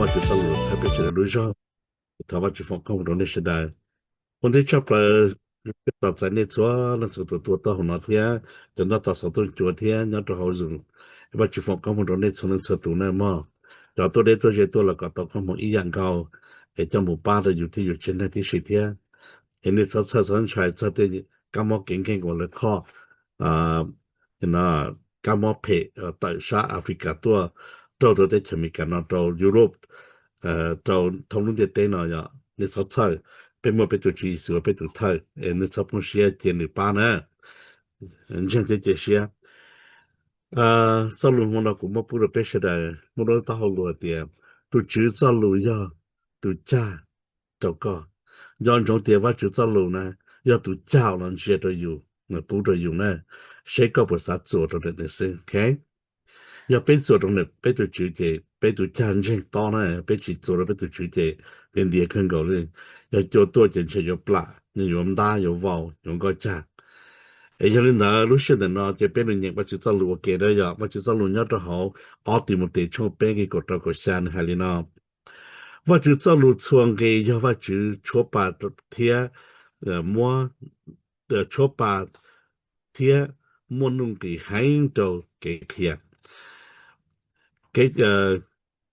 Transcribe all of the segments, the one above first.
Vajtswv txoj lus txhawb peb sawv daws lub zog. Thov Vajtswv foom koob hmoov rau nej sawv daws. Ua ntej tshaj plaws, tos txais nej txhua leej txhua tus tuaj txog hauv no thiab cov nrog tos xov tooj cua thiab nyob rau hauv Zoom. Vajtswv foom koob hmoov rau nej txhua leej txhua tus na mog. Cov tuaj deb tuaj ze tuaj los kom tau koob hmoov ib yam nkaus, es coj mus pab rau yus thiab yus tsev neeg tib si thiab. Es nej txhob txhawj txhob ntshai txog tej kab mob kev nkeeg uas lawv kho kab mob phem tawm sab Africa tuaj raug rau teb chaws Amelikas no, rau Europe, rau thoob lub ntiaj teb no yom. Nej txhob txhawj, peb muaj peb tus Tswv Yexus ua peb tus thawj, es nej txhob poob siab, cia nws pab na. Ntseeg thiab cia siab. Txoj lus hmo no kuv muab pub rau peb sawv daws, muaj lub taub hau lus hais tias, tus Tswv txoj lus yog tus cag rau koj. Nco ntsoov tias Vajtswv txoj lus na yog tus cag uas los ntsia rau yus, pub rau yus na, seb koj puas xav txuas rau ntawm nws xwb. Yog peb txuas rau ntawm peb tus Tswv ces peb tus cag ntseeg tob na, peb tsis txuas rau peb tus Tswv ces ntiav ntiav kawg nkaus li. Yog cua tuaj ces ntshe yuav plam, yuav ntab, yuav vau, yuav nkoj cag. Es yog li ntawd lub sij hawm ntawm no ces peb los nyeem Vajtswv txoj lus ua ke na yom. Vajtswv txoj lus nyob rau hauv ob Timautes tshooj peb nqe kaum rau kaum xya nws hais li no: Vajtswv txoj lus txhua nqe yog Vajtswv tshuab pa thiab muab, tshuab pa thiab muaj nuj nqis heev rau kev qhia, kev,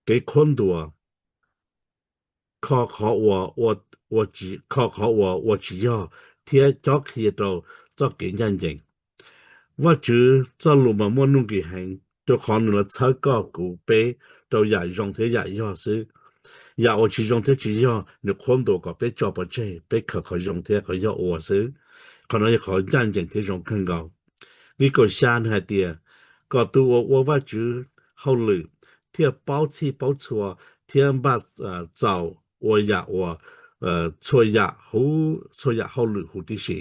kev qhuab ntuas, kho qhov uas, kho qhov uas ua tsis yog thiab cob qhia rau txoj kev ncaj ncees. Vajtswv txoj lus mas muaj nuj nqis heev, rau qhov nws los txhawb koj kuv peb rau yam zoo thiab yam yog xwb. Yam uas tsis zoo thiab tsis yog nws qhuab ntuas kom peb tso pov tseg, peb khaws qhov zoo thiab qhov yog ua xwb. Qhov no yog qhov ncaj ncees thiab zoo kawg nkaus. Nqe kaum xya nws hais tias, kom tus uas ua Vajtswv hauj lwm thiaj paub txhij paub txhua thiab npaj txaus ua yam uas txhua yam, txhua yam hauj lwm huv tib si.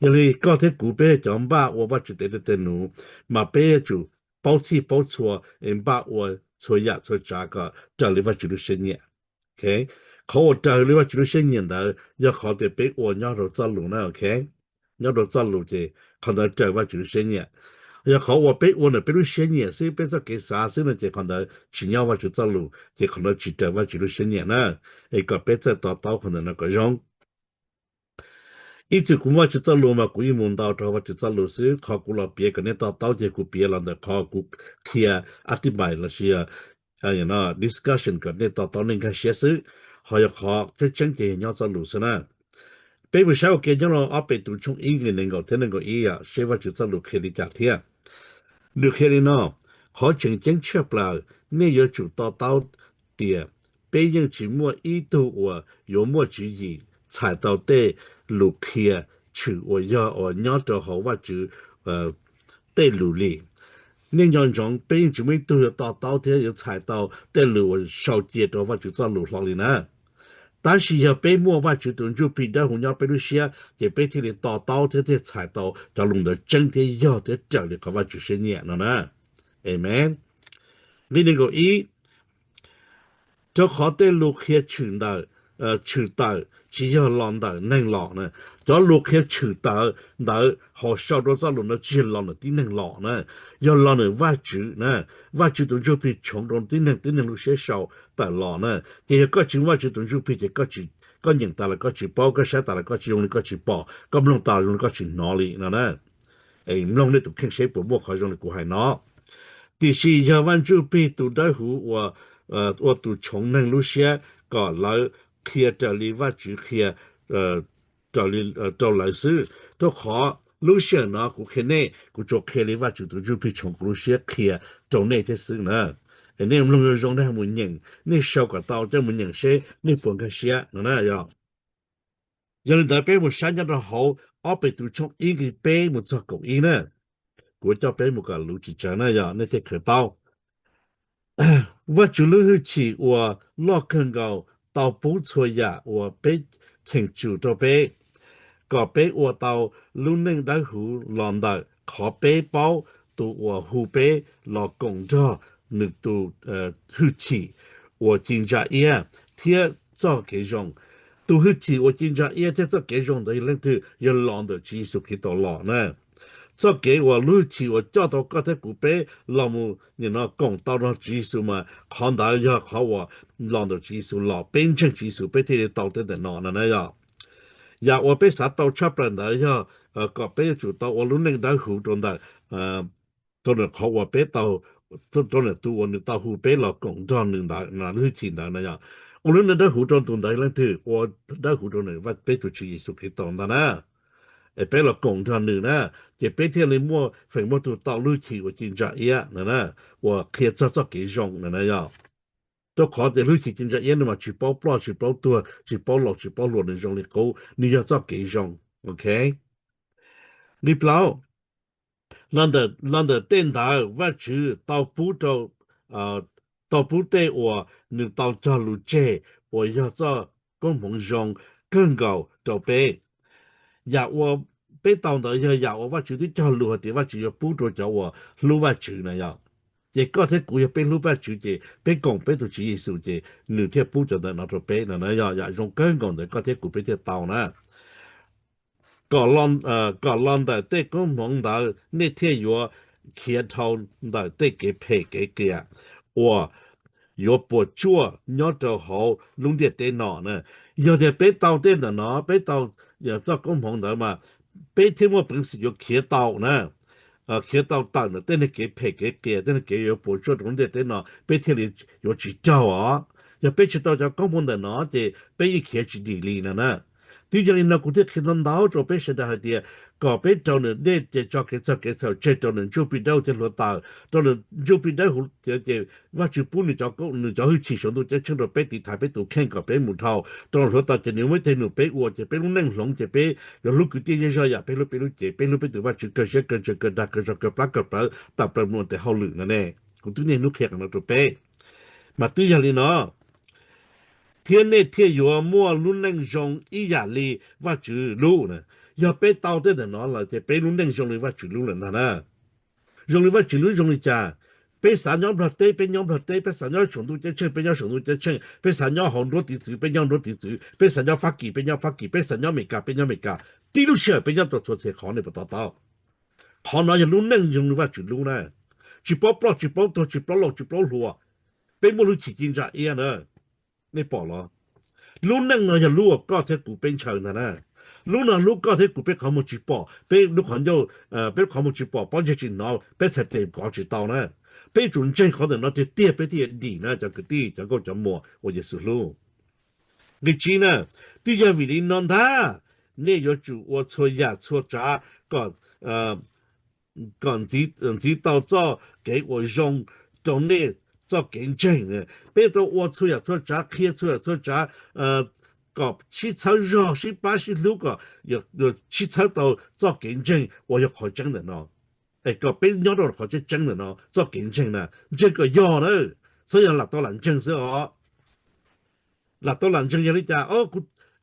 Yog li koj thiab kuv peb cov npaj ua Vajtswv tes tej tes nuv, mas peb yuav tsum paub txhij paub txhua es npaj ua txhua yam txhua tsav kom raws li Vajtswv lub siab nyiam. Qhov uas raws li Vajtswv lub siab nyiam ntawd yog qhov tias peb ua nyob rau txoj lus na, ok? Nyob rau txoj lus ces qhov ntawd raws Vajtswv lub siab nyiam. Yog qhov uas peb ua ntawm peb lub siab nyiam xwb, peb txoj kev xav xwb no ces qhov ntawd tsis nyob Vajtswv txoj lus, ces qhov ntawd tsis raws Vajtswv lub siab nyiam na. Es kom peb txawj to taub qhov ntawm no kom zoo. Ib txwm kuv muaj Vajtswv txoj lus mas kuv yeej mus ntau rau Vajtswv txoj lus xwb. Qhov kuv los piav kom nej to taub ces kuv piav los ntawm qhov kuv qhia, advice lossis discussion kom nej to taub nej nkag siab xwb. Ho yog qhov tseeb tseeb ces yog nyob txoj lus xwb na. Peb mus saib ua ke nyob rau ob Petus tshooj ib nqe nees nkaum thiab nees nkaum ib seb Vajtswv txoj lus qhia li cas thiab. Nws qhia li no: Qhov tseem ceeb tshaj plaws, nej yuav tsum to taub tias peb yeej tsis muaj ib tug uas yuav muaj tswv yim txhais tau tej lus qhia tshwm uas yog uas nyob rau hauv Vajtswv tej lus li. Nej nco ntsoov, peb yeej tsis muaj ib tug yuav to taub thiab yuav txhais tau tej lus uas sau cia rau Vajtswv txoj lus hlo li na. Tab sis yog peb muaj Vajtswv tus Ntsuj Plig Dawb Huv nyob peb lub siab, ces peb thiaj li to taub thiab thiaj txhais tau cov lus ntawd tseeb thiab yog thiab raws li qhov Vajtswv siab nyiam no na. Amen. Nqe nees nkaum ib, rau qhov tej lus qhia tshwm ntawm, tshwm tawm tsis yog los ntawm neeg los na. Cov lus qhia tshwm tawm ntawd hauv sau rau txoj lus no tsis yog los ntawm tib neeg los na, yog los ntawm Vajtswv na. Vajtswv tus Ntsuj Plig tshoov rau tib neeg, tib neeg lub siab sau tawm los na. Ces yog koj tsis muaj Vajtswv tus Ntsuj Plig ces koj nyeem tas los koj tsis paub, koj saib tas los koj tsis zoo li koj tsis pom, koj mloog tas los zoo li koj tsis hnov li no na. Mloog nej tus kheej seb puas muaj qhov zoo li kuv hais no. Tiam sis yog Vaj Ntsuj Plig tus Dawb Huv ua tus tshoov neeg lub siab kom lawv qhia raws li Vajtswv qhia rau lawv xwb. Rau qhov lub sij hawm no kuv qhia nej, kuv tsuas qhia li Vajtswv tus Ntsuj Plig tshoov kuv lub siab qhia rau nej thiab xwb na. Es nej mloog zoo zoo, nej mus nyeem, nej sau kom tau coj mus nyeem seb nej puas nkag siab no na. Yog li ntawd peb mus saib nyob rau hauv ob Petus tshooj ib nqe peb mus txog kaum ib na. Kuv coj peb mus kom luv tsis tsawg na, yog nej thiaj khaws tau. Vajtswv lub hwj chim uas loj kawg nkaus tau pub txhua yam uas peb cheem tsum rau peb, kom peb ua tau lub neej dawb huv los ntawm qhov peb paub tus uas hu peb los koom nrog nws tus hwj chim uas ci ntsa iab thiab txoj kev zoo. Tus hwj chim uas ci ntsa iab thiab txoj kev zoo ntawd yog leej twg? Yog los ntawm Tswv Yexus Khetos los na. txoj kev uas lub hwj chim uas coj tau koj thiab kuv peb los mus nim no koom tau nrog Tswv Yexus mas qhov ntawd yog qhov uas los ntawm Tswv Yexus los, peb ntseeg Tswv Yexus peb thiaj li tau tej ntawm no no na yog. Yam uas peb xav tau tshaj plaws ntawd yog kom peb yuav tsum tau ua lub neej dawb huv rau ntawm rau ntawm qhov uas peb tau, rau ntawm tus uas nws tau hu peb los koom nrog nws ntawd no, lub hwj chim ntawd no yog. Ua lub neej dawb huv rau tus ntawd leej twg? Ua dawb huv rau nws, peb tus Tswv Yexus Khetos ntag na. Es peb los koom nrog nws na, ces peb thiaj li muaj feem muaj tus tau lub hwj chim uas ci ntsa iab no na, uas qhia txog txoj kev zoo no na yog. Rau qhov tias lub hwj chim ci ntsa iab no mas tsis paub ploj, tsis paub tuag, tsis paub laus, tsis paub hluas, nws zoo li qub, nws yog txoj kev zoo. Ok. Nqe plaub, los ntawm tej ntawd Vajtswv tau pub rau, tau pub tej uas nws tau cog lus tseg uas yog txoj koob hmoov zoo kawg nkaus rau peb. Yam uas peb tau ntawd yog yam uas Vajtswv twb cog lus hais tias Vajtswv yuav pub rau cov uas hlub Vajtswv na yog. Ces koj thiab kuv yog peb hlub Vajtswv ces peb koom peb tus Tswv Yexus ces nws thiaj pub cov ntawm no rau peb no na yog. Yam zoo kawg nkaus ntawd koj thiab kuv peb thiaj tau na. Kom los ntawm tej koob hmoov ntawd nej thiaj yuav khiav dhau ntawm tej kev phem kev qias uas yuav puas tsuaj nyob rau hauv lub ntiaj teb no na. Yog tias peb tau tej ntawm no, peb tau txoj koob hmoov ntawd mas peb thiaj muaj peev xwm yuav khiav tau na, khiav tau tawm ntawm tej neeg kev phem kev qias, tej neeg kev yuav puas tsuaj rau lub ntiaj teb no, peb thiaj li yuav tsis raug os. Yog peb tsis tau cov koob hmoov ntawm no ces peb yeej khiav tsis dim li no na. Twb yog li no kuv thiaj qhia ntau ntau rau peb sawv daws hais tias kom peb raws nws dej ces tso kev txhaum kev txhaum tseg, raws nws ntsuj plig dawb huv thiab hluav taws, raws nws ntsuj plig dawb huv ces Vajtswv pub nws cov hwj chim saum ntuj ceeb tsheej rau peb tiv thaiv peb tus kheej kom peb mus dhau, raws hluav taws ces nws muaj tej num peb ua ces peb lub neej hloov ces peb yuav hlub kwv tij zej zog yam peb hlub peb lub cev, peb hlub peb tus Vajtswv kawg siab kawg ntsws kawg dag kawg zog kawg plab kawg plawv tawm plaws mus ua tes hauj lwm no ne. Kuv twb niaj hnub qhia qhov no rau peb. Mas twb yog li no thiab nej thiaj yuav muaj lub neej zoo ib yam li Vajtswv lub na. Yog peb tau tej ntawm no lawm ces peb lub neej zoo li Vajtswv lub lawm ntag na. Zoo li Vajtswv lub zoo li cas? Peb xav nyob Nplog teb peb nyob Nplog teb, peb xav nyob saum ntuj ceeb tsheej peb nyob saum ntuj ceeb tsheej, peb xav nyob hauv nruab tiv txwv peb nyob nruab tiv txwv, peb xav nyob Fab Kis peb nyob Fab Kis, peb xav nyob Amelikas peb nyob Amelikas. Tib lub sij hawm peb nyob tau txhua txhia qhov, nej puas to taub? Qhov no yog lub neej zoo li Vajtswv lub na. Tsis paub ploj tsis paub tuag, tsis paub laus tsis paub hluas, peb muaj lub hwj chim ci ntsa iab na. Nej pom los? Lub neej no yog lub uas koj thiab kuv peb ntshaw ntag na. Lub no lub koj thiab kuv peb qhov muag tsis pom, peb lub qhov ncauj, peb lub qhov muag tsis pom, pob ntseg tsis hnov, peb txhais tes kov tsis tau na. Peb yuav tsum ntseeg qhov ntawm no tiag tiag peb thiaj dim na cov kwv tij cov nkauj cov muam uas Yexus hlub. Nqe tsib na, twb yog vim li no ntag, nej yuav tsum ua txhua yam txhua tsav kom kom ntxiv tau txoj kev uas zoo rau nej txoj kev ntseeg. Peb tau ua txhua yam txhua tsav, qhia txhua yam txhua tsav kom sib txhawb zog sib pab sib hlub kom sib txhawb tau txoj kev ntseeg uas yog qhov tseeb ntawm no. Es kom peb nyob rau qhov tseeb tseeb ntawm no, txoj kev ntseeg na, ntseeg kom yog na, txhob yog lam tau lam ntseeg xwb os. Lam tau lam ntseeg yog li cas?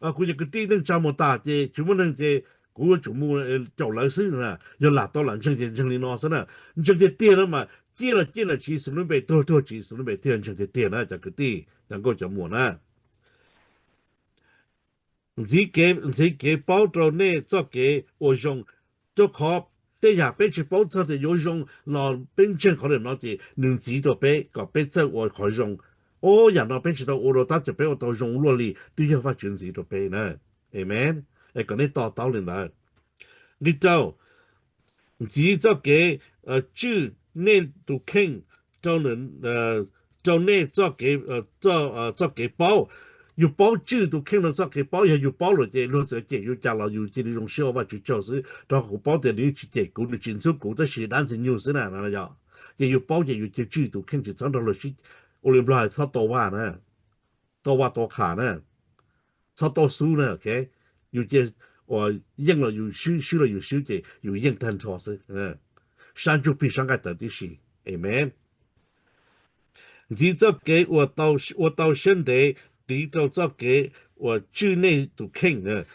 Kuv yog kwv tij neej tsa mus tas ces tsis muaj neeg ces kuv yuav tsum mus caum lawv xwb. Yog lam tau lam ntseeg ces ntseeg li no xwb na. Ntseeg tiag tiag no mas ciaj los ciaj ntawm Tswv Yexus lub npe, tuag tuag Tswv Yexus lub npe thiaj ntseeg tiag tiag na cov kwv tij cov nkauj cov muam na. Ntxiv kev paub rau nej txoj kev ua zoo, rau qhov tej yam peb tsis paub txog tias yuav zoo los peb ntseeg qhov ntawm no ces nws ntxiv rau peb kom peb txawj ua qhov zoo. Ob yam no peb tsis tau ua rau tab sis peb ua tau zoo luaj li twb yog Vajtswv ntxiv rau peb na. Amen. Es kom nej to taub li ntawd. Nqe rau, ntxiv txoj kev tswj nej tus kheej rau nej txoj kev paub. Yus paub tswj tus kheej rau txoj kev paub, yog yus paub lawm ces luag txawm cem yus cas los yus cia li zoo siab ua Vajtswv tsaug xwb, rau qhov kuv paub tias nws tsis cem kuv, nws tsis ntxub kuv, tab sis dab ntxwg nyoog xwb na. Ces yus paub ces yus cia tswj tus kheej, tsis txhob nrog luag sib, ua li Nplog hais txhob tau vaj na, tau vaj tau qhas na, txhob tau xub na. Yus cia, uas yeej los yus swb, swb los yus swb ces yus yeej tag nrho xwb, sab ntsuj plig sab nqaij tawv tib si. Amen. Ntxiv txoj kev ua tau siab ntev tiv rau txoj kev uas tswj nej tus kheej.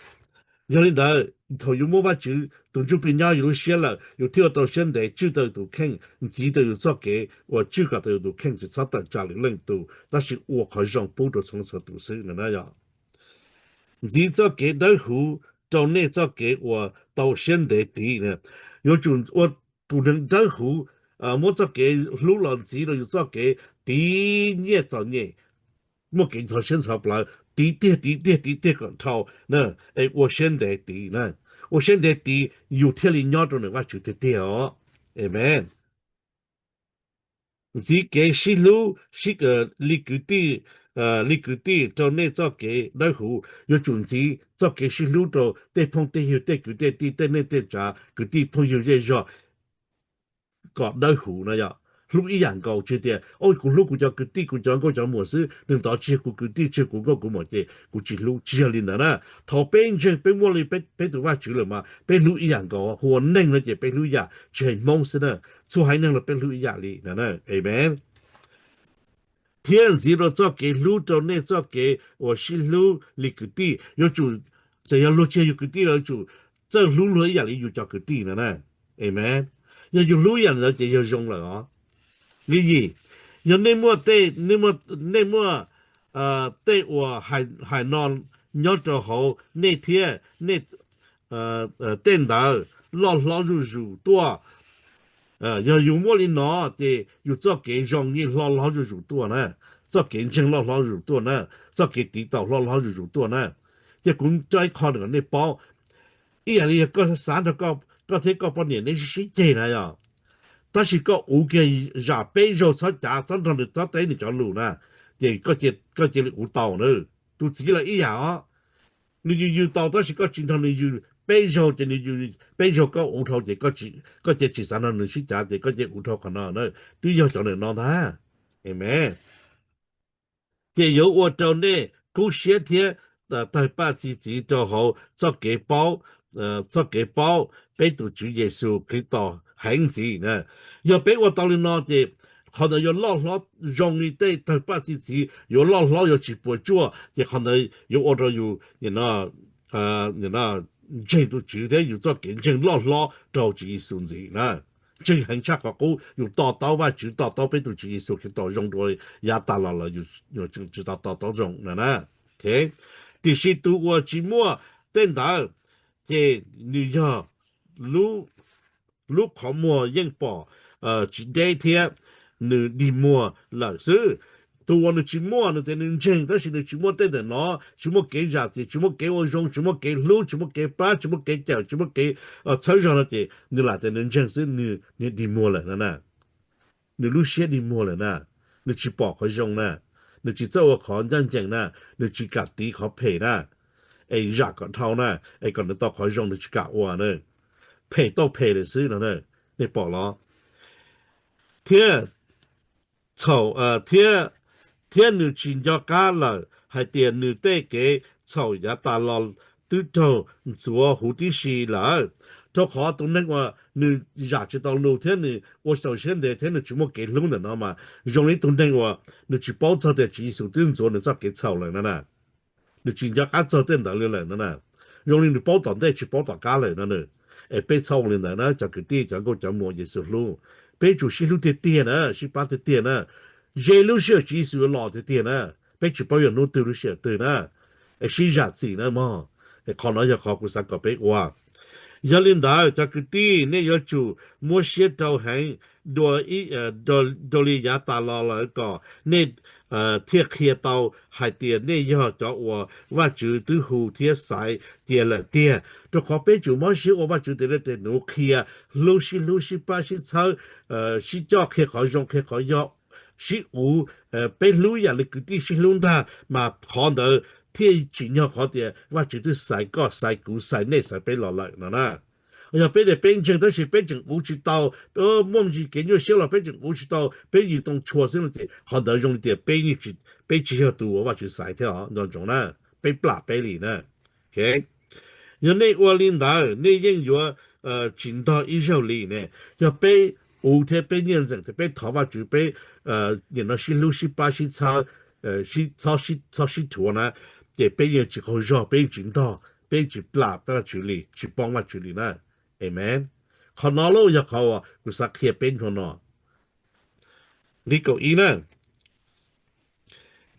Yog li ntawd thaum yus muaj Vajtswv tus ntsuj plig nyob yus lub siab lawm, yus thiaj ua tau siab ntev tswj tau yus tus kheej, ntxiv tau yus txoj kev uas tswj kom tau yus tus kheej tsis txhob tawm tsam lwm leej tus, tab sis ua qhov zoo pub rau txhua txhua tus xwb no na yog. Ntxiv txoj kev dawb huv rau nej txoj kev uas tau siab ntev tiv. Yuav tsum ua tus neeg dawb huv, muab txoj kev hlub los ntxiv rau yus txoj kev tiv nyiaj txom nyem, muaj kev ntxhov siab ntxhov plawv, tiv tiag tiv tiag tiv tiag kom dhau, es ua siab ntev tiv na, ua siab ntev tiv yus thiaj li nyob rau ntawm Vajtswv tiag tiag os. Amees. Ntxiv kev sib hlub li kwv tij, li kwv tij rau nej txoj kev dawb huv, yuav tsum ntxiv txoj kev sib hlub rau tej phooj tej ywg, tej kwv tej tij, tej neej tej tsav, kwv tij phooj ywg zej zog kom dawb huv no yog hlub ib yam nkaus, tsis tias, o, kuv hlub kuv cov kwv tij, kuv cov nkauj cov muam xwb, nws ntawd tsis yog kuv kwv tij, tsis yog kuv nkauj kuv muam ces kuv tsis hlub, tsis yog li ntawd na. Thaum peb ntseeg peb muaj li peb tus Vajtswv lawm mas peb hlub ib yam nkaus, hu ua neeg no ces peb hlub ib yam, tsis hais Hmoob xwb na, txhua haiv neeg los peb hlub ib yam li na. Amees. Thiab ntxiv rau txoj kev hlub rau nej txoj kev uas sib hlub li kwv tij, yuav tsum, txawm yog luag tsis yog yus kwv tij los yuav tsum txawj hlub luag ib yam li yus cov kwv tij no na. Amees. Yog yus hlub ib yam li ntawd ces yog zoo lawm os. Li yim, yog nej muaj tej, nej muaj tej uas hais no nyob rau hauv nej thiab nej tej ntawd loj hlob zuj zus tuaj. Yog yus muaj li no ces yus txoj kev zoo yeej loj hlob zuj zus tuaj na, txoj kev ntseeg loj hlob zuj zus tuaj na, txoj kev tiv taus loj hlob zuj zus tuaj na. Ces kuv coj ib qho kom nej paub, ib yam li yog koj xav nrog koj thiab koj poj niam neb sib sib ceg na yog, tab sis koj uv kiag zam peb zaug txhob cav, txhob nrog nws, txhob teb nws cov lus na, ces koj cia li uv tau na. Tus txiv los ib yam os, nws yws yws tau tab sis koj tsis nrog nws yws peb zaug ces nws yws peb zaug koj uv dhau ces koj cia tsis xav nrog nws sib cav ces koj cia uv dhau qhov no na. Twb yog cov ntawm no ntag. Amees. Ces yuav ua rau nej kub siab thiab tawg paj txi txiv rau hauv txoj kev paub, txoj kev paub peb tus Tswv Yexus Khetos heev ntxiv na. Yog peb ua tau li no ces qhov ntawd yuav loj hlob zoo li tej tawg paj txi txiv, yuav loj hlob yuav tsis puas tsuaj, ces qhov ntawd yuav ua rau yus ntseeg tus Tswv thiab yus txoj kev ntseeg loj hlob rau Tswv Yexus ntxiv na. Ntseeg heev tshaj qhov qub, yus to taub Vajtswv, to taub peb tus Tswv Yexus Khetos zoo dua yav tas los lawm yus tseem tsis tau to taub zoo no na. Tiam sis tus uas tsis muaj tej ntawd ces nws yog lub qhov muag yeej pom tsis deb thiab nws dig muag lawm xwb. Tus uas nws tsis muaj, nws tias nws ntseeg tab sis nws tsis muaj tej ntawm no, tsis muaj kev zam txim, tsis muaj kev ua zoo, tsis muaj kev hlub, tsis muaj kev pab, tsis muaj kev cawm, tsis muaj kev txhawb zog no ces nws lam tias nws ntseeg xwb, nws dig muag lawm no na. Nws lub siab dig muag lawm na, nws tsis pom qhov zoo na, nws tsis txawj ua qhov ncaj ncees na, nws tsis kam tiv qhov phem na, es zam kom dhau na, es kom nws tau qhov zoo nws tsis kam ua na, phem tau phem lawm xwb no, nej pom los? Thiab txhaum, thiab, thiab nws tsis nco qab lawm hais tias nws tej kev txhaum yav tas los twb raug ntxuav huv tib si lawm. Rau qhov tus neeg uas nws zam tsis tau lus thiab nws ua xyaum siab ntev thiab nws tsis muaj kev hlub ntawm no mas zoo li tus neeg uas nws tsis paub txog tias Tswv Yexus twb ntxuav nws txoj kev txhaum lawm no na. Nws tsis nco qab txog tej ntawd li lawm no na. Zoo li nws paub tom ntej tsis paub tom qab lawm no na. Es peb txhob ua li ntawd na cov kwv tij cov nkauj cov muam Yexus hlub. Peb tsum sib hlub tiag tiag na, sib pab tiag tiag na. Ze lub sij hawm Tswv Yexus yuav los tiag tiag na. Peb tsis paub yog hnub twg lub sij hawm twg na. Es sib zam txim na mog. Es qhov no yog qhov kuv xav kom peb ua. Yog li ntawd cov kwv tij nej yuav tsum muab siab rau heev dua li yav tas los lawm kom nej thiaj qhia tau hais tias nej yog cov uas Vajtswv twb hu thiab xaiv cia lawm tiag. Rau qhov peb tsum mob siab ua Vajtswv tes dej tes num, qhia hlub, sib hlub sib pab sib txhawb, sib coj, qhia qhov zoo qhia qhov yog, sib uv, peb hlub yam li kwv tij sib hlub ntag mas qhov ntawd thiaj tsim nyog qhov tias Vajtswv twb xaiv koj, xaiv kuv, xaiv nej, xaiv peb los lawm no na. Yog peb tias peb ntseeg tab sis peb tseem uv tsis tau, muaj ntsis kev nyuaj siab los peb tseem uv tsis tau, peb yws too tshua xwb no ces qhov ntawd zoo li tias peb, peb tsis yog tus uas Vajtswv xaiv thiab os, nco ntsoov na, peb plam peb li na. Yog nej ua li ntawd nej yeej yuav tsis ntog ib zaug li ne. Yog peb uv thiab peb nyiaj ntxeem thiab peb thov Vajtswv, peb nim no sib hlub sib pab sib txhawb, txhob sib rhuav na, ces peb yeej tsis qaug zog, peb yeej tsis ntog, peb yeej tsis plam Vajtswv li, tsis poob Vajtswv li na. Amees. Qhov no lauj yog qhov uas kuv xav qhia peb hnub no. Nqe kaum ib na,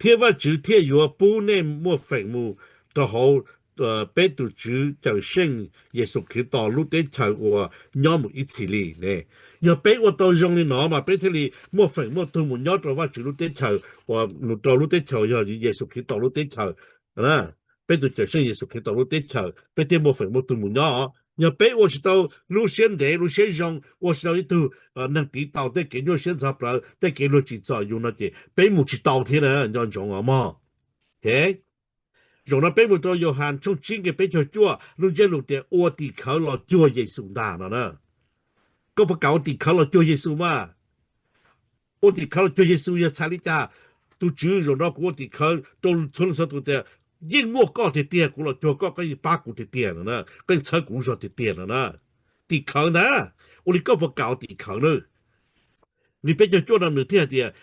thiab Vajtswv thiaj yuav pub nej muaj feem mus rau hauv peb tus Tswv Cawmseej Yexus Khetos lub teb chaws uas nyob mus ib txhis li ne. Yog peb ua tau zoo li no mas peb thiaj li muaj feem muaj tug mus nyob rau Vajtswv lub teb chaws, uas nws rau lub teb chaws yog Yexus Khetos lub teb chaws. Peb tus Cawmseej Yexus Khetos lub teb chaws peb thiaj muaj feem muaj tug mus nyob. Yog peb ua tsis tau lub siab ntev lub siab zoo, ua tsis tau ib tug neeg tiv tau tej kev nyuaj siab ntxhov plawv, tej kev luag tsim txom yus no ces peb mus tsis tau thiab na, nco ntsoov os mog. Zaum no peb mus rau Yauhas tshooj tsib nqe peb caug cuaj, lub ntsiab lus tias ua tim khawv los cuag Yexus ntag no na. Koj puas kam ua tim khawv los cuag Yexus mas? Ua tim khawv los cuag Yexus yog txhais li cas? Tus Tswv, zaum no kuv ua tim khawv rau txhua leej txhua tus tias yeej muaj koj tiag tiag, kuv los cuag koj, koj yeej pab kuv tiag tiag no na, koj yeej txhawb kuv zog tiag tiag no na. Tim khawv ntag, ua li koj puas kam ua tim khawv na? Nqe peb caug cuaj no nws thiaj hais tias,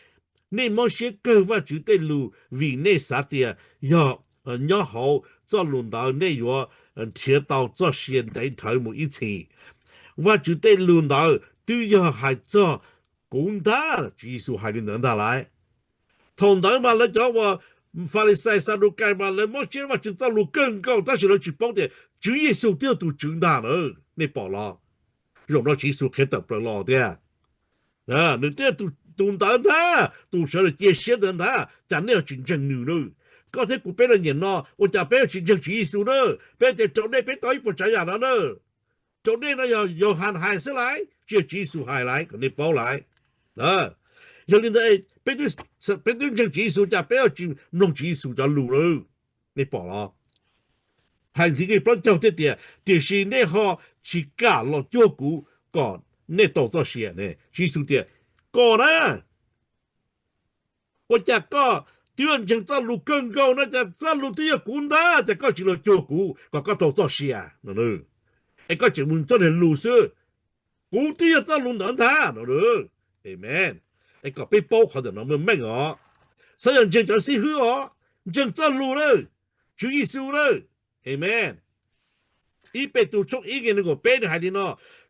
nej mob siab kawg Vajtswv tej lus vim nej xav tias yog nyob hauv txoj lus ntawd nej yuav nrhiav tau txoj sia ntev dhawv mus ib txhis. Vajtswv tej lus ntawd twb yog hais txog kuv ntag, Tswv Yexus hais li ntawd ntag lauj. Thaum ntawd mas lawv cov uas Falixais Xadukais mas lawv mob siab Vajtswv txoj lus kawg nkaus tab sis lawv tsis paub tias Tswv Yexus twb yog tus Tswv ntag na. Nej pom los? Zaum no Tswv Yexus qhia tawm plaws los tiag. Nws twb yog tus ntawd ntag, tus sawv daws cia siab ntawd ntag, cas nej ho tsis ntseeg nws na? Koj thiab kuv peb los nyiam no ua cas peb ho tsis ntseeg Tswv Yexus na? Peb tias raug dej peb tau ib puas tsav yam no na. Raug dej no yog Yauhas hais xwb lauj, tsis yog Tswv Yexus hais lauj, kom nej paub lauj. Yog li ntawd, peb twb ntseeg Tswv Yexus cas peb ho tsis mloog Tswv Yexus cov lus lawm? Nej pom los? Hais ntxiv nqe plaub caug thiaj tias, tiam sis nej ho tsis kam los cuag kuv kom nej tau txoj sia ne. Tswv Yexus tias, koj na, ua cas koj twb ntseeg txoj lus kawg nkaus no, cas txoj lus twb yog kuv ntag, cas koj tsis los cuag kuv kom koj tau txoj sia no? Es koj tseem mus txoj niag lus xwb, kuv twb yog txoj lus ntawd ntag no. Amen. Es kom peb paub qhov ntawm no meej meej os. Xyov yog ntseeg cov xib hwb os, ntseeg txoj lus na, Tswv Yexus na. Amen. Ib Petus tshooj ib nqe nees nkaum peb nws hais li no,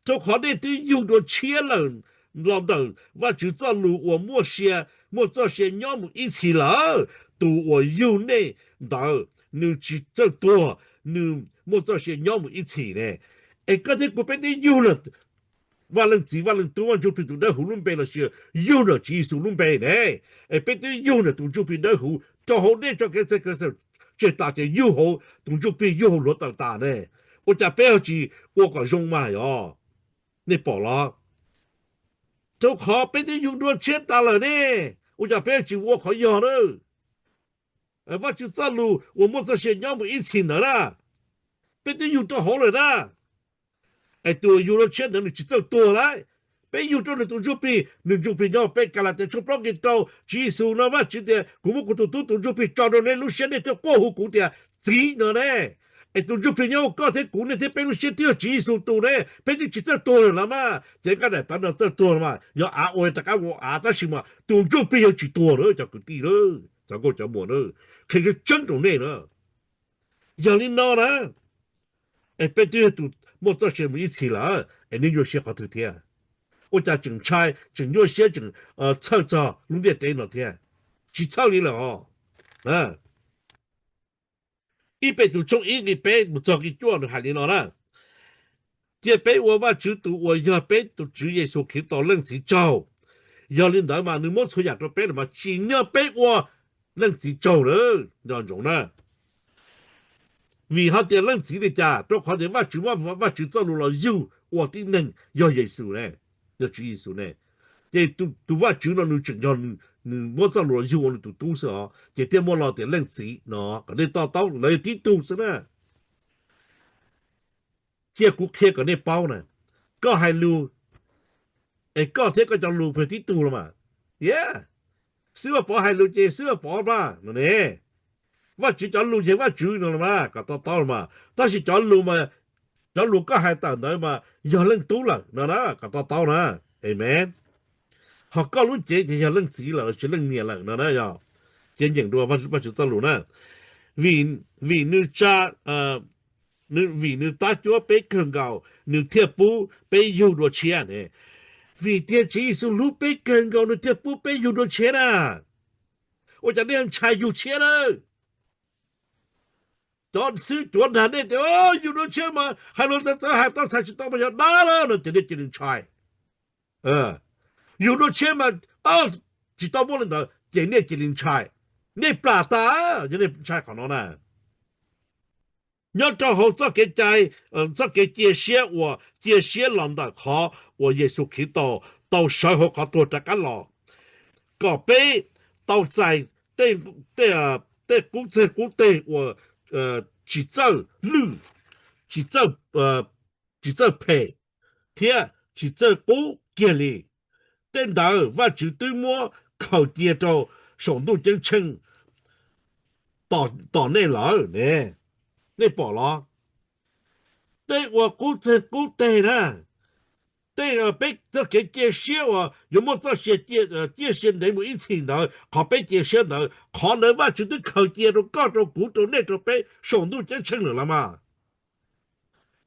rau qhov nej twb yug dua tshiab lawm los ntawm Vajtswv txoj lus uas muaj sia, muaj txoj sia nyob mus ib txhis lawm. Tus uas yug nej ntawd nws tsis txawj tuag, nws muaj txoj sia nyob mus ib txhis ne. Es koj thiab kuv peb twb yug lawm Vaj Leej Txiv, Vaj Leej Tub, Vaj Ntsuj Plig tus Dawb Huv lub npe lossis yug ntawm Tswv Yexus lub npe ne. Es peb twb yug ntawm tus Ntsuj Plig Dawb Huv rau hauv dej tso kev txhawj kev txhawj tseg tas ces yug hauv tus Ntsuj Plig, yug hauv hluav taws tas ne. Ua cas peb ho tsis ua kom zoo mas yog? Nej pom los? Rau qhov peb twb yug dua tshiab tas lawm ne, ua cas peb ho tsis ua qhov yog na? Vajtswv txoj lus uas muaj txoj sia nyob mus ib txhis ntawd na, peb twb yug rau hauv lawm na. Es tus uas yug dua tshiab ntawd nws tsis txawj tuag lauj. Peb yug rau nws tus Ntsuj Plig, nws Ntsuj Plig nyob peb. Kalatias tshooj plaub nqe rau, Tswv Yexus no Vajtswv tias, kuv muab kuv tus tub tus Ntsuj Plig tso rau nej lub siab, nej thiaj quaj hu kuv tias Txiv no ne. Es tus Ntsuj Plig nyob hauv koj thiab kuv, nej thiab peb lub siab twb yog Tswv Yexus tus ne, peb twb tsis txawj tuag lawm los mas. Ces nqaij daim tawv no txawj tuag los mas, yog av ua rov qab ua av, tab sis mas tus Ntsuj Plig yog tsis tuag na cov kwv tij, cov nkauj cov muam na, qhia tseeb tseeb rau nej na. Yog li no na, es peb twb yog tus muaj txoj sia mus ib txhis lawm es nej nyuaj siab qhov twg thiab? Ua cas tseem ntshai, tseem nyuaj siab, tseem txhawj txog lub ntiaj teb no thiab? Tsis txhawj li lawm os. Ib Petus tshooj ib nqe peb mus txog nqe cuaj nws hais li no na, cia peb ua Vajtswv tus uas yog peb tus Tswv Yexus Khetos Leej Txiv tsaug. Yog li ntawd mas nws muab txhua yam rau peb lawm mas tsim nyog peb ua Leej Txiv tsaug lawm, nco ntsoov na. Vim hais tias Leej Txiv li cas? Rau qhov tias Vajtswv muab Vajtswv txoj lus los yug ua tib neeg yog Yexus ne, yog Tswv Yexus ne. Ces tus Vajtswv no nws tseem yog nws muab txoj lus los yug ua nws tus tub xwb os, ces thiaj muaj lo tias Leej Txiv no, kom nej to taub lawv yog tib tug xwb na. Cia kuv qhia kom nej paub na, koj hais lus es koj thiab koj cov lus puas yog tib tug los mas? Xib Vaj Pov hais lus ces Xib Vaj Pov mas no ne. Vajtswv cov lus ces Vajtswv no los mas kom to taub los mas, tab sis cov lus, cov lus koj hais tawm ntawd mas yog Leej Tub lawm no na, kom to taub na. Amen. Ho koj lub cev ces yog Leej Txiv lawm lossis Leej Niam lawm no na, yog. Cia nyeem dua Vajtswv txoj lus na. Vim, vim nws tsa, vim nws tab cuab peb kawg nkaus nws thiaj pub peb yug dua tshiab ne. Vim tias Tswv Yexus hlub peb kawg nkaus nws thiaj pub peb yug dua tshiab na. Ua cas nej ntshai yug tshiab na? Cov xib hwb cuav dag nej tias yug dua tshiab mas hais lus txawv txawv, hais tau txhais tsis tau mas yog dab lawm no ces nej cia li ntshai. Yug dua tshiab mas tsis tau muaj li ntawd ces nej cia li ntshai. Nej plam tas yog nej ntshai qhov no na. Nyob rau hauv txoj kev cai, txoj kev cia siab uas cia siab los ntawm qhov uas Yexus Khetos tau sawv hauv qhov tuag rov qab los, kom peb tau txais tej qub txeeg qub teg uas tsis txawj lwj, tsis txawj phem thiab tsis txawj qub kiag li. Tej ntawd Vajtswv twb muab khaws cia rau saum ntuj ceeb tsheej tos nej lawm ne. Nej pom los? Tej uas qub txeeg qub teg na, tej peb txoj kev cia siab uas yuav muaj txoj sia ciaj sia ntev mus ib txhis ntawd, qhov peb cia siab ntawd, qhov ntawd Vajtswv twb khaws cia rau koj rau kuv rau nej rau peb saum ntuj ceeb tsheej lawm los mas.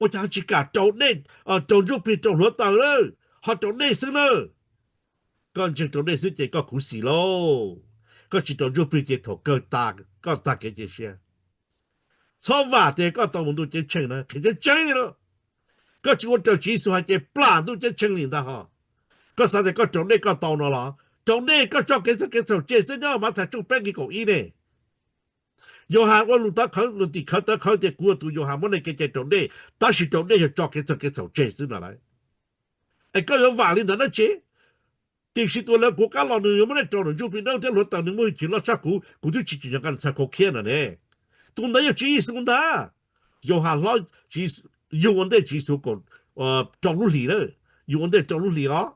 Ua cas tsis kam rau nej, rau ntsuj plig rau hluav taws lawm, ho rau nej xwb na? Koj ntseeg rau nej xwb ces koj khuv xim lauj. Koj tsis rau ntsuj plig ces thaum kawg tas koj tag kev cia siab. Txhob vam tias koj tau mus ntuj ceeb tsheej na, qhia tseeb tseeb li no. Koj tsis ua raws Tswv Yexus hais ces plam ntuj ceeb tsheej li ntag ho. Koj xav tias koj rau nej koj tau no los? Rau nej koj tso kev txhaum kev txhaum tseg xwb, nyob Mathais tshooj peb nqe kaum ib ne. Yauhas ua lus tawv khawv, lus tim khawv tawv khawv tias kuv ua tus Yauhas muab nej kev cai rau nej, tab sis rau nej yog tso kev txhaum kev txhaum tseg xwb no lauj. Es koj yuav vam li ntawd dab tsi? Tiam sis tus ntawd kuv qab los nws yuav muab nej rau ntawm ntsuj plig dawb thiab hluav taws, nws muaj hwj chim loj tshaj kuv, kuv twb tsis tsim nyog nqa nws txhais khau khiab no ne. Tus ntawd yog Tswv Yexus ntag. Yauhas hlob, yug ua ntej Tswv Yexus kaum rau lub hlis na, yug ua ntej rau lub hlis os.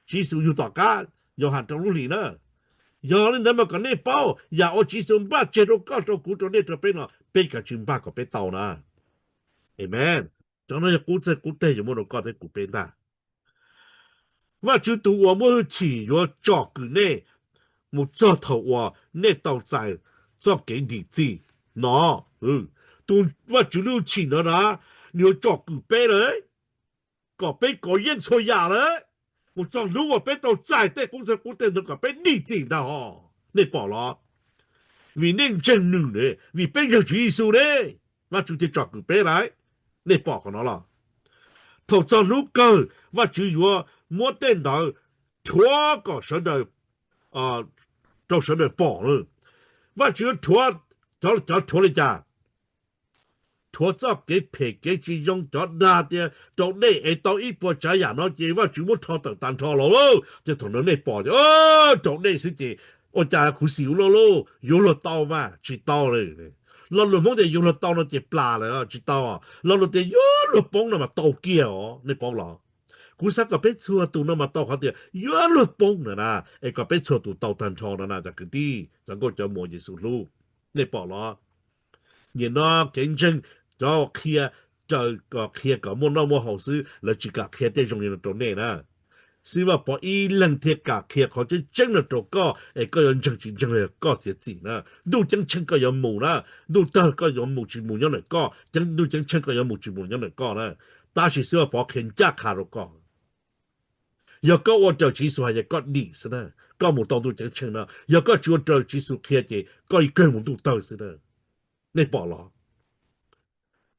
Tswv Yexus yug tom qab Yauhas rau lub hlis na. Yog li ntawd mas kom nej paub yam uas Tswv Yexus npaj tseg rau koj rau kuv rau nej rau peb no, peb kav tsij npaj kom peb tau na. Amen. Cov no yog qub txeeg qub teg yuav muaj rau koj thiab kuv peb ntag. Vajtswv tus uas muaj hwj chim yuav tsom kwm nej mus txog thaum uas nej tau txais txoj kev dim txim no. Tus Vajtswv lub hwj chim ntawd na, nws yuav tsom kwm peb lawm, kom peb kov yeej txhua yam lawm, mus txog hnub uas peb tau txais tej qub txeeg qub teg ntawd kom peb dim txim ntag ho. Nej pom los? Vim nej ntseeg nws ne, vim peb ntseeg Tswv Yexus ne, Vajtswv thiaj tsom kwm peb lawm. Nej pom qhov no los? Thaum txog hnub kawg Vajtswv yuav muab tej ntawd rhuav kom sawv daws, rau sawv daws pom. Vajtswv yuav rhuav, cov rhuav li cas? Rhuav txoj kev phem kev tsis zoo, cov dag tias rau dej es tau ib puas tsav yam no ces Vajtswv muab rho tawm tag nrho los lauj. Ces thaum ntawd nej pom tias rau dej xwb ces ua cas khuv xim ua luaj lauj, yuav luag tau mas tsis tau li. Lo lus Hmoob tias yuav luag tau no ces plam lawm tsis tau. Lo lus tias yuav luag poob no mas tau kiag os, nej paub los? Kuv xav kom peb txhua tus no mas tau qhov tias yuav luag poob na na, es kom peb txhua tus tau tag nrho no na cov kwv tij, cov nkauj cov muam Yexus hlub. Nej pom los? Nim no kev ntseeg cov qhia raws kom qhia kom muaj noj muaj haus xwb, lawv tsis kam qhia tej zoo li no rau nej na. Xib Vaj Pov ib leeg thiaj kam qhia qhov tseeb tseeb no rau koj es koj yuav ntseeg tsis ntseeg los yog koj txiav txim na. Ntuj ceeb tsheej koj yuav mus na, ntuj tawg koj yuav mus tsis mus nyob ntawm koj, ntuj ceeb tsheej koj yuav mus tsis mus nyob ntawm koj na. Tab sis Xib Vaj Pov qhia ncaj qha rau koj, yog koj ua raws Tswv Yexus hais ces koj dim xwb na, koj mus tau ntuj ceeb tsheej na. Yog koj tsis ua raws Tswv Yexus qhia ces koj kawg mus ntuj tawg xwb na. Nej pom los?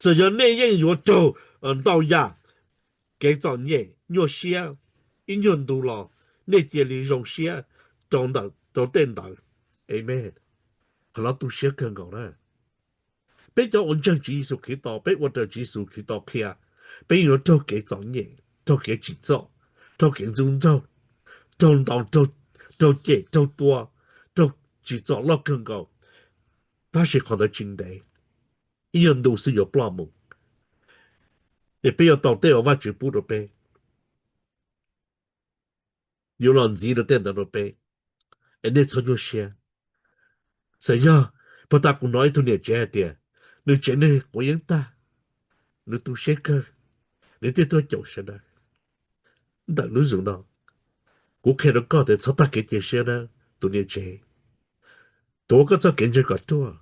Txawm yog nej yeej yuav raug ntau yam kev txom nyem nyuaj siab ib nyuag ntu los, nej cia li zoo siab rau tej ntawd. Amen. Qhov no tu siab kawg nkaus na. Peb cov uas ntseeg Tswv Yexus Khetos, peb ua raws Tswv Yexus Khetos qhia, peb yuav raug kev txom nyem, raug kev tsim txom, raug kev ntxub ntxaug, raug ntaus, raug cem, raug tua, raug tsim txom loj kawg nkaus. Tab sis qhov ntawd tsis ntev, ib nyuag ntu xwb yuav ploj mus. Es peb yuav tau tej uas Vajtswv pub rau peb, yuav los ntxiv rau tej ntawd rau peb. Es nej txhob nyuaj siab. Txawm yog puag ta kuv hnov ib tug niam tsev hais tias nws tsev neeg quav yeeb tag, nws tu siab kawg, nws thiaj tuaj caum sawv daws. Ntawm lub zos no, kuv qhia rau koj tias txhob tag kev cia siab na, tus niam tsev. Tuav koj txoj kev ntseeg kom ruaj.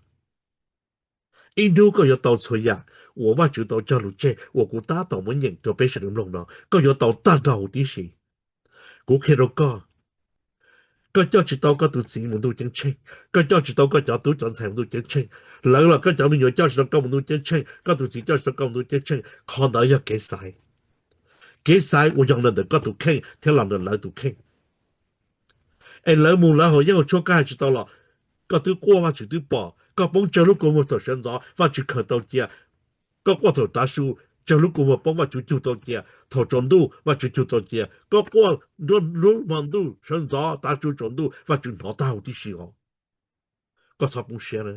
Ib hnub koj yuav tau txhua yam uas Vajtswv tau cog lus tseg uas kuv tab tom muab nyeem rau peb sawv daws mloog no, koj yuav tau tag nrho huv tib si. Kuv qhia rau koj, Koj coj tsis tau koj tus txiv mus ntuj ceeb tsheej, koj coj tsis tau koj cov tub cov ntxhais mus ntuj ceeb tsheej, lawv los koj cov me nyuam coj tsis tau koj mus ntuj ceeb tsheej, koj tus txiv coj tsis tau koj mus ntuj ceeb tsheej. Qhov ntawd yog kev xaiv, kev xaiv uas yog los ntawm koj tus kheej thiab los ntawm lawv tus kheej. Es lawv mus lawv haus yeeb haus tshuaj koj hais tsis tau los koj twb quaj, Vajtswv twb pom. Koj poob tsawg lub kua muag thaum sawv ntxov, Vajtswv khaws tau cia. Koj quaj thaum tav su, tsawg lub kua muag poob, Vajtswv cug tau cia. Thaum tsaus ntuj, Vajtswv cug tau cia. Koj quaj nruab hnub hmo ntuj, sawv ntxov, tav su, tsaus ntuj, Vajtswv hnov tag huv tib si os. Koj txhob poob siab na.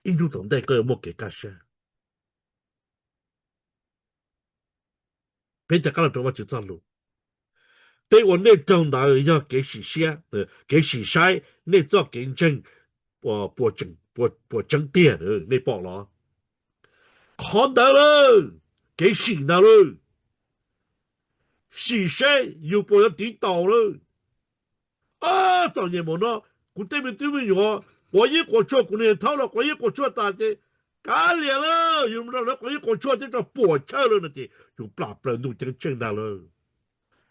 Ib hnub tom ntej koj yuav muaj kev kaj siab. Peb rov qab los rau Vajtswv txoj lus. Peb ua nej raug ntawd yog kev sim siab, kev sim saib nej txoj kev ntseeg puas tseeb tiag, nej pom los? Qhov ntawd lawm, kev sim ntag lawm. Sim seb yus puas yuav tiv taus lawm. Txom nyem npaum no, kuv tej me tub me nyuam quav yeeb quav tshuaj, kuv niag thaub los quav yeeb quav tshuaj tas ces kav liam lawm, yus rau lawv quav yeeb quav tshuaj thiab rau puas chawj lawm no ces yus plam plaws ntuj ceeb tsheej ntag lawm.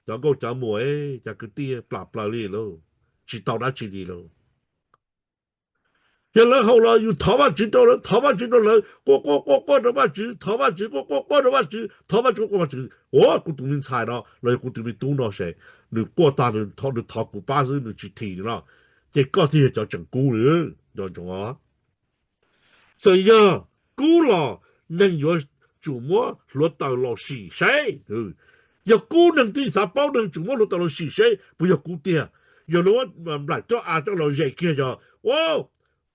Cov nkauj cov muam, cov kwv tij, plam plaws li lauj, tsis tau dab tsi li lauj. Yog lawv haus los yus thov Vajtswv rau lawv, thov Vajtswv rau lawv, quaj quaj quaj quaj rau Vajtswv, thov Vajtswv, quaj quaj quaj rau Vajtswv, thov Vajtswv, quaj Vajtswv. Ua kuv tus me ntxhais no los yog kuv tus me tub no ces nws quaj tag nws thov kuv pab xwb, nws tsis thim no, ces koj thiaj yog cov tseem kub li. Nco ntsoov os. Txawm yog kub los neeg yuav tsum muab hluav taws los sim seb. Yog kub neeg twb xav paub, neeg tsum muab hluav taws los sim seb puas yog kub tiag. Yog lawv muab nplaim roj av coj los zes kiag yog, ua,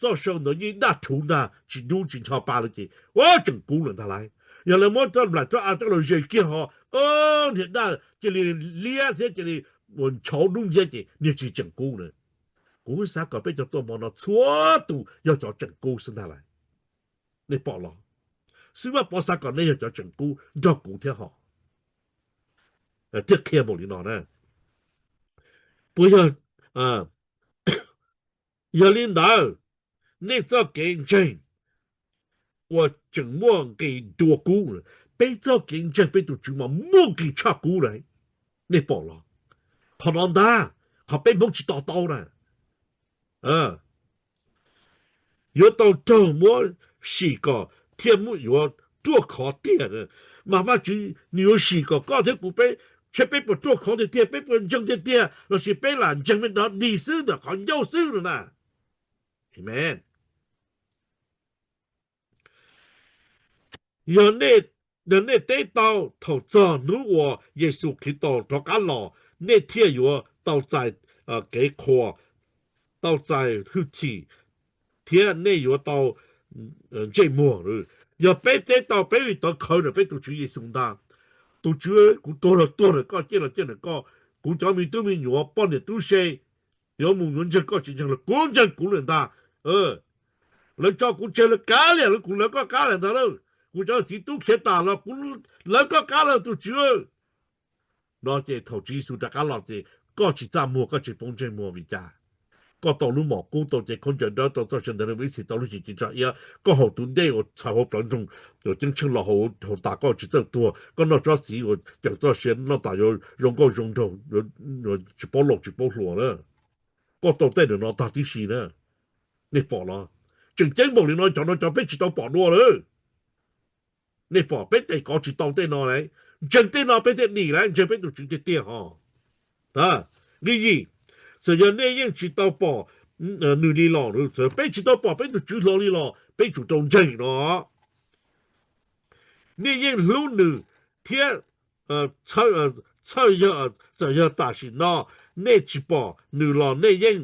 txoj saw ntawd yeej daj rhuv ntag, tsis dub tsis ncho pa lawm ces ua tseem kub lawm ntag lauj. Yog lawv muab nplaim roj av coj los zes kiag ho, niag daj cia li liab thiab cia li nchauv dub nciab ces niag tsis tseem kub na. Kuv xav kom peb cov tuaj hmo no txhua tus yog cov tseem kub xwb ntag lauj. Nej pom los? Xib Vaj Pov xav kom nej yog cov tseem kub nrog kuv thiab ho, thiaj qhia npaum li no na. Puas yog? Yog li ntawd, nej txoj kev ntseeg uas tseem muaj nqis dua kub, peb txoj kev ntseeg peb tus Tswv mas muaj nqis tshaj kub lawm. Nej pom los? Qhov no ntag, qhov peb Hmoob tsis to taub na. Yuav tau raug muab sim kom thiaj muab yuav ruaj khov tiag. Mas Vajtswv nws yuav sim kom koj thiab kuv peb, seb peb puas ruaj khov tiag tiag, peb puas ntseeg tiag tiag, lossis peb lam ntseeg me ntawd dig xwb ntawm qhov ncauj xwb no na. Amen. Yog nej teb tau thaum txog hnub uas Yexus Khetos rov qab los, nej thiaj yuav tau txais kev qhuas, tau txais hwj chim, thiab nej yuav tau ntsej muag. Yog peb teb tau, peb yuav tawv qhawv ntawm peb tus Tswv Yexus ntag. Tus Tswv, kuv tuag los tuag ntawm koj, ciaj los ciaj ntawm koj, kuv cov me tub me nyuam, poj niam tub se yuav mus yuav ntseeg koj tsis ntseeg los kuv ntseeg kuv lawm ntag. Lawv tso kuv tseg, lawv kav liam, lawv kuv lawv koj qab lawm ntag lauj. Kuv cov txiv tub khiav tas los kuv lawv koj qab lawm tus Tswv. No ces thaum Tswv Yexus rov qab los ces koj tsis txaj muag, koj tsis poob ntsej muag vim cas? Koj tau lub mom kub, tau cev khaub ncaws dawb, tau txoj sia ntawv, ib txhis tau lub cim ci tsa iab, koj haus tus dej uas txhais hauv plawv nroog, uas ceeb tsheej los haus tas, koj tsis txawj tuag, koj noj tsob txiv uas cawm txoj sia noj tas yuav zoo nkauj zoo nraug, tsis paub laus tsis paub hluas na. Koj tau tej ntawm no tag tib si na. Nej pom los? Tseem ceeb npaum li no, cov no cov peb tsis tau pom dua lawm. Nej pom, peb tes kov tsis tau tej no lawm, ntseeg tej no peb thiaj dim lawm, ntseeg peb tus Tswv tiag tiag ho. Nqe yim, txawm yog nej yeej tsis tau pom nws li los, txawm peb tsis tau pom peb tus Tswv hlo li los peb tsum tau ntseeg no. Nej yeej hlub nws thiab txhawj, txawm yog tam sim no nej tsis pom nws los nej yeej,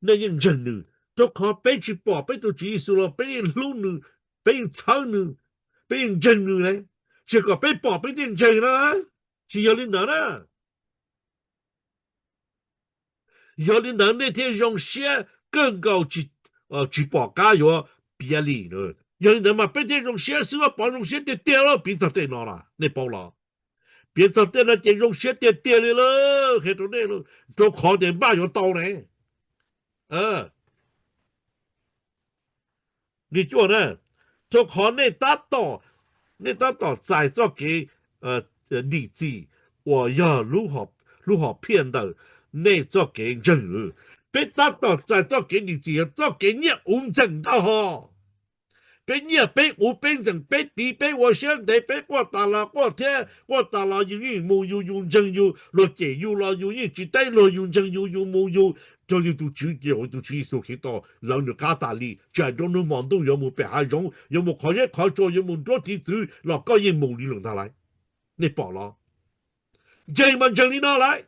nej yeej ntseeg nws, rau qhov peb tsis pom peb tus Tswv Yexus los peb yeej hlub nws, peb yeej txhawb nws, peb yeej ntseeg nws lawm. Tsis yog kom peb pom peb thiaj ntseeg na, tsis yog li ntawd na. Yog li ntawd nej thiaj zoo siab kawg nkaus, tsis pom qab yuav piav li. Yog li ntawd mas peb thiaj zoo siab, xwb mas pom zoo siab tiag tiag lawm, piav txog tej no na, nej paub los? Piav txog tej no ces zoo siab tiag tiag li lawm, qhia rau nej, rau qhov tias npaj yuav tau ne. Nqe cuaj na, rau qhov nej tab tom, nej tab tom txais txoj kev dim txim uas yog lub hom phiaj ntawm nej txoj kev ntseeg. Peb tab tom txais txoj kev dim txim yog txoj kev nyiaj uv ntxeem ntag hos. Peb nyiaj peb uv peb ntxeem peb tiv peb ua siab ntev peb quaj tas los quaj thiab quaj tas los yus yeej mus yus, yus ntseeg yus, luag cem yus los yus yeej tsis teb luag, yus ntseeg yus, yus mus yus, raws li tus Tswv, ces tus Tswv Yexus Khetos lawv nws qab tas li, tsis hais nruab hnub hmo ntuj yuav mus pem hav zoov, yuav mus qhov zeb qhov tsua, yuav mus nruab tiv txwv los koj yeej mus li lawm ntag lauj. Nej pom los? Ntseeg mas ntseeg li no lauj,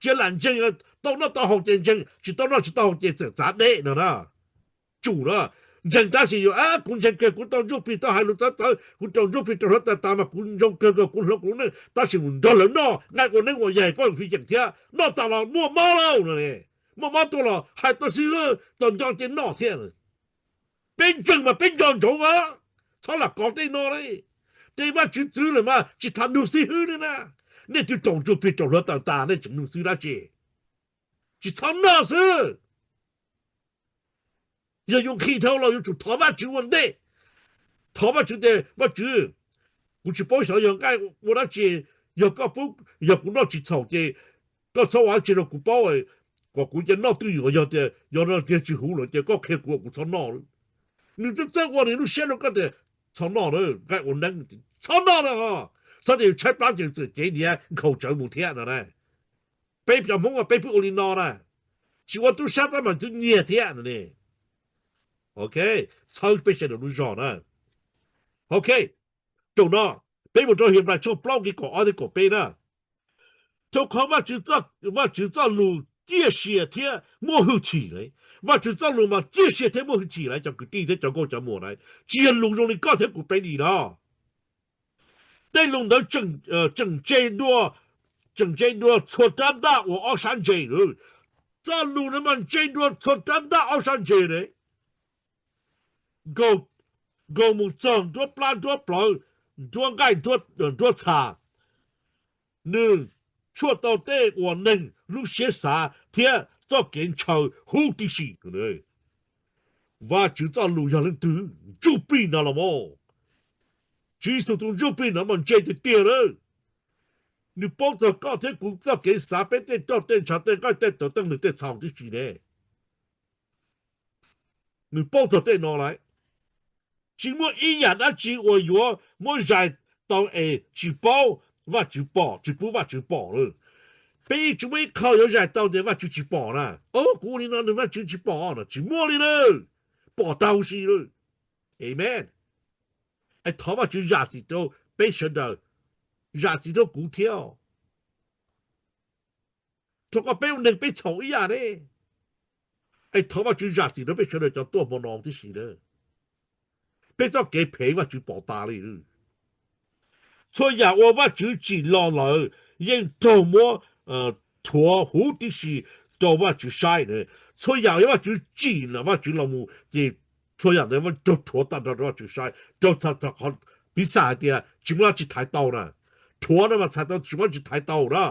cia lam ntseeg, tau noj tau haus ces ntseeg, tsis tau noj tsis tau haus ces txawm txav deb no na. Tsum na, ntseeg tab sis yus, kuv ntseeg kawg kuv tau ntsuj plig tau hais lus txawv txawv, kuv tau ntsuj plig rau hluav taws tas mas kuv zoo kawg kawg kuv hloov kuv lub neej, tab sis mus nrog lawv noj nqaij ua neeb ua yaig koj fij yeem thiab noj tas los muaj mob lauj no ne. Muaj mob tuaj los hais tau xib hwb tau nco ces noj thiab. Peb ntseeg mas peb nco ntsoov a, txhob lam kov tej no li. Tej Vajtswv txwv lawm mas tsis tham nug xib hwb li na. Nej twb tau ntsuj plig rau hluav taws tas nej tseem nug xwb dab tsi? Tsis txhob noj xwb. Yog yuav nqhis dhau los yuav tsum thov Vajtswv ua ntej. Thov Vajtswv tias Vajtswv, kuv tsis paub xyov yog nqaij ua dab tsi, yog koj pub, yog kuv noj tsis txhaum ces koj txhob ua dab tsi rau kuv paub, kom kuv cia noj twj ywm, yog tias yog no tiag tsis huv lawm ces koj qhia kuv, kuv txhob noj. Nws twb txawj ua nws lub siab rau koj tias txhob noj na, nqaij ua neeb txhob noj na. Txhob tias yus tshaib plab ces yus txawm cev diav nkhaus tsawv mus thiab no na. Peb cov Hmoob peb pheej ua li no na, tsis ua tub sab tab mas twb nyiag thiab no ne. Ok, txhawb peb sawv daws lub zog na. Ok, zaum no peb mus rau Henplais tshooj plaub nqe kaum ob thiab kaum peb na. Rau qhov Vajtswv txoj lus ciaj sia thiab muaj hwj chim lawm. Vajtswv txoj lus mas ciaj sia thiab muaj hwj chim lawm cov kwv tij thiab cov nkauj cov muam na, tsis yog lus zoo li koj thiab kuv peb li no. Tej lus ntawd tseem ntse dua, tseem ntse dua txhua rab ntaj uas ob sab ntse lawm. Txoj lus no mas ntse dua txhua rab ntaj ob sab ntse ne. Nkaus mus txog nruab plab nruab plawv, nruab nqaij nruab txha. Nws tshuaj tau tej uas neeg lub siab xav thiab txoj kev ntshaw huv tib si. Vajtswv txoj lus yog leej twg? Ntsuj Plig no los mas. Tswv Yexus tus Ntsuj Plig no mas ntse tiag tiag lawm. Nws paub txog koj thiab kuv txoj kev xav, peb tej roj tej ntshav tej nqaij tej taw tej nws tej txhaum tib si ne. Nws paub txog tej no lawm. Tsis muaj ib yam dab tsi uas yuav muab zais tau es tsis paub Vajtswv pom, tsis pub Vajtswv pom lawm. Peb yeej tsis muaj ib qho yuav zais tau tias Vajtswv tsis pom na. Kuv ua li no nws Vajtswv tsis pom no, tsis muaj li lawm. Pom tag huv si lawm. Amen. Es thov Vajtswv zam txim rau peb sawv daws, zam txim rau kuv thiab. Rau qhov peb ua neeg peb txhaum ib yam ne. Es thov Vajtswv zam txim rau peb sawv daws cov tuaj hmo no tib si na. Peb txoj kev phem Vajtswv pom tas li. Txhua yam uas Vajtswv tsim los lawm yeej raug muab rhuav huv tib si rau Vajtswv saib. Txhua yam uas Vajtswv tsim los Vajtswv los mus ces txhua yam ntawd raug rhuav tag nrho rau Vajtswv saib, raug, piv xam hais tias tsis muaj dab tsi thaiv tau na. Rhuav no mas txhais tau tsis muaj dab tsi thaiv tau na.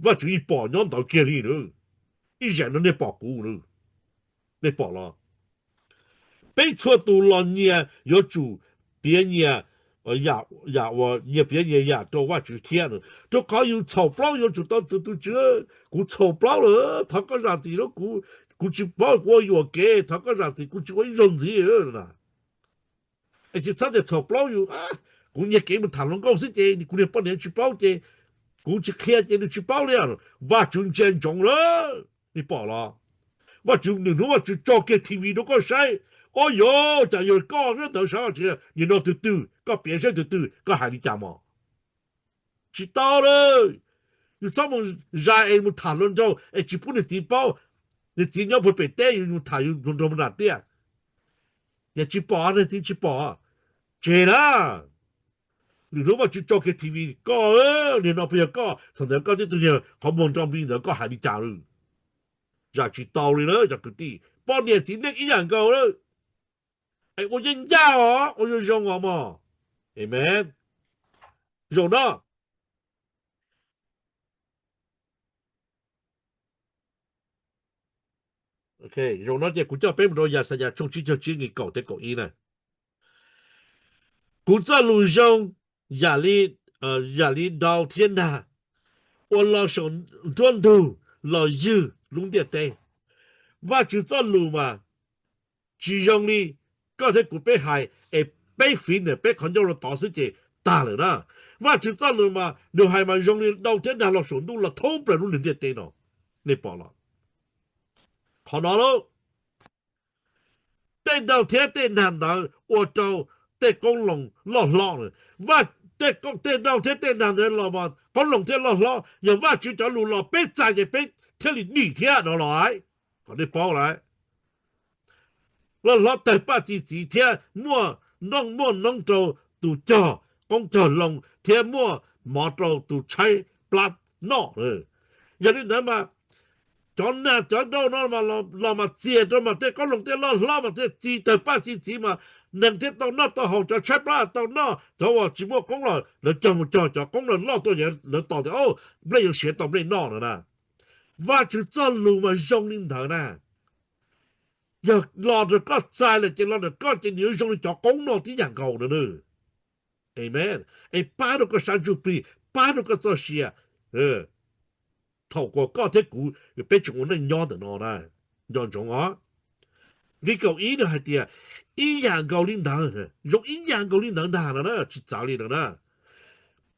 Vajtswv yeej pom nyob ntawd kiag li na. Ib zaug no nej pom kuv na, nej pom los? Peb txhua tus los nyias yuav tsum piav nyias yam uas nyias piav nyias yam rau Vajtswv thiab na. Rau qhov yus txhaum plaub yuav tsum tau tus, tus Tswv, kuv txhaum plaub lawm, thov koj zam txim rau kuv, kuv tsis paub kuv ua yuam kev, thov koj zam txim, kuv tsis ua ib zaug ntxiv na. Es tsis txhob tias txhaum plaub yus, kuv nyiag kev mus tham hluas nkauj xwb ces kuv niag poj niam tsis paub ces kuv tsis qhia ces nws tsis paub li. Vajtswv ntsia ntsoov lawm, nej pom los? Vajtswv, nws hnub Vajtswv tso kiag T V rau koj saib, o yog cas yog koj nyob ntawd saib Vajtswv, nim no tus twg, koj piav saib tus twg, koj hais li cas mog? Tsis tau lawm. Yus txhob mus zais es mus tham hluas nraug es tsis pub niag txiv paub. Niag txiv nyob puag pem teb, yus mus tham yus hluas nraug nram tiaj, ces tsis pom, niag txiv tsis pom. Tseg na. Lwm hnub Vajtswv tso kiag T V, koj, niag no puas yog koj? Thaum ntawd koj twb tus niag qhov muag nro npli ntawd, koj hais li cas lawm? Zam tsis tau li na cov kwv tij. Poj niam txiv neej ib yam nkaus lawm. Es ua yeej ncaj os, ua zoo zoo os mog. Amen. Zaum no, zaum no ces kuv coj peb mus rau Yaxayas tshooj tsib caug tsib nqe kaum thiab kaum ib na. Kuv txoj lus zoo yam li, yam li dau thiab nag, uas los saum nruab ntug los ywg lub ntiaj teb. Vajtswv txoj lus mas tsis zoo li koj thiab kuv peb hais es peb fiv ntawm peb qhov ncauj rau tod xwb ces tag lawm na. Vajtswv txoj lus mas nws hais mas zoo li daug thiab nag los saum ntuj los thoob plaws lub ntiaj teb no. Nej pom los qhov no lauj, tej daug thiab tej nag ntawd ua rau tej qoob loo loj hlob. Tej daug thiab tej nag ntawd los mas qoob loo thiaj loj hlob, yog Vajtswv cov lus los peb txais ces peb thiaj li dim thiab no los. Kom nej paub lawm, loj hlob tawg paj txi txiv thiab muaj noob muaj noob rau tus cog qoob cog loo thiab muaj mov rau tus tshaib plab noj. Yog li ntawd mas cov nag cov daug no los mas txias rau mas tej qoob loo tej loj hlob mas thiaj txi tawg paj txi txiv mas neeg thiaj tau noj tau haus, cov tshaib plab tau noj, cov uas tsis muaj qoob los lawv cog mus cog cov qoob los loj tuaj, lawv tos tias nplej yuav siav tau nplej noj no na. Vajtswv txoj lus mas zoo li ntawd na. Yog los rau koj txais lawm ces los rau koj ces nws yuav zoo li cov qoob no tib yam nkaus no na. Amen. Es pab rau koj sab ntsuj plig, pab rau koj txoj sia thaum uas koj thiab kuv peb tseem ua neej nyob ntawm no na. Nco ntsoov os. Nqe kaum ib no hais tias ib yam nkaus li ntawd, zoo ib yam nkaus li ntawd ntag no na, tsis txawv li no na.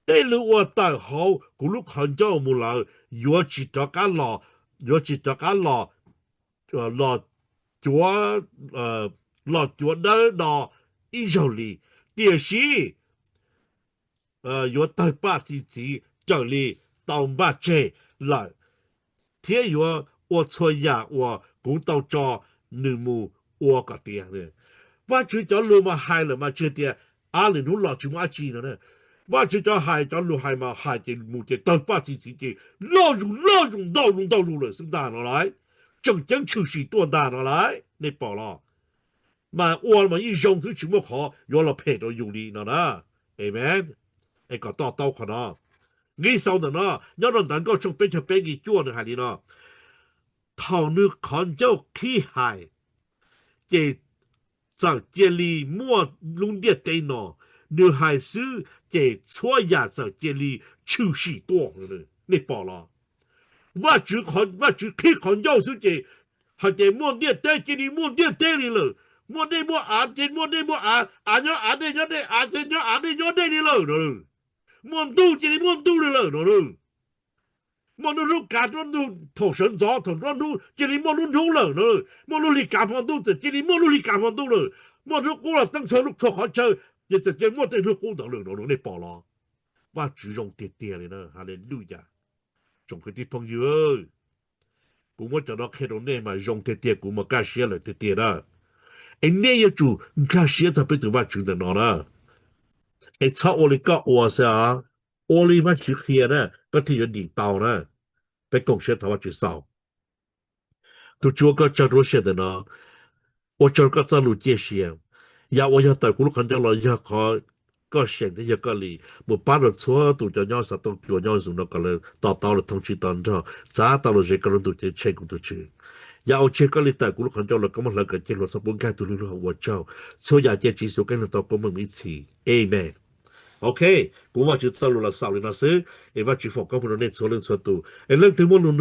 Tej lus uas tawm hauv kuv lub qhov ncauj mus lawm yuav tsis rov qab los, yuav tsis rov qab los, los cuav, los cuav dawb do ib zaug li, tiam sis yuav tawg paj txi txiv raws li tau npaj tseg lawm, thiab yuav ua txhua yam uas kuv tau tso nws mus ua kom tiav. Vajtswv cov lus mas hais lawm mas tsis tias ab lwm hnub los tsis muaj dab tsi no. Vajtswv cov hais, cov lus hais mas hais ces mus ces tawg paj txi txiv ces loj zus loj zus ntau zus ntau zus lawm xwb ntag no lauj. Tseem ceeb tshwm sim tuaj ntag no lauj, nej pom los? Mas ua mas yeej zoo xwb, tsis muaj qhov yuav los phem rau yus li no na. Amen. Es kom to taub qhov no. Nqe sau ntawm no, nyob rau ntawv Nkauj tshooj peb caug peb nqe cuaj nws hais li no: Thaum nws qhov ncauj qhib hais, ces txawm cia li muaj lub ntiaj teb no. Nws hais xwb ces txhua yam txawm cia li tshwm sim tuaj. Nej pom los? Vajtswv, Vajtswv qhib qhov ncauj xwb ces hais tias muaj ntiaj teb cia li muaj ntiaj teb li lawm, muaj dej muaj av ces muaj dej muaj av, av nyob av, dej nyob dej, av ces nyob av, dej nyob dej li lawm no. Muaj ntuj cia li muaj ntuj li lawm no. Muaj lub hnub kav nruab ntug, thaum sawv ntxov thaum nruab hnub cia li muaj lub hnub lawm no. Muaj lub hli kav hmo ntuj txawm cia li muaj lub hli kav hmo ntuj lawm. Muaj hnub qub los teeb txhua lub txhua qhov chaw ces txawm cia muaj tej hnub qub ntawd lawm no. Nej pom los? Vajtswv zoo tiag tiag li na. Haleluyas. Tsoom kwv tij phooj ywg, kuv muab cov no qhia rau nej mas zoo tiag tiag, kuv mas kaj siab lawm tiag tiag na. Es nej yuav tsum nkag siab txog peb tus Vajtswv ntawm no na. Es txhob ua li koj ua xwb, ua li Vajtswv qhia na koj thiaj yuav dim tau na. Peb koom siab thov Vajtswv xaus. Tus Tswv, ua koj tsaug rau lub sij hawm ntawm no, ua tsaug koj txoj lus ciaj sia. Yam uas yog tawm kuv lub qhov ncauj los yog qhov koj seem thiab yog koj li, mus pab rau txhua tus cov nyob xov tooj cua nyob zus no kom lawv to taub lawv thoob tswb to nrog, txav tau lom zem koj lub ntuj ceeb tsheej kuv tus Tswv. Yam uas tsis yog koj li tawm kuv lub qhov ncauj los koj muab hlawv kom ciaj hluas txhob pub nkag tus hlwb hlub ua tsaug. Txhua yam cia Tswv Yexus Khetos tau koob meej ib txhis. Amen. Ok, kuv Vajtswv txoj lus los xaus li no xwb, es Vajtswv foom koob hmoov rau nej txhua leej txhua tus. Es leej twg muaj lus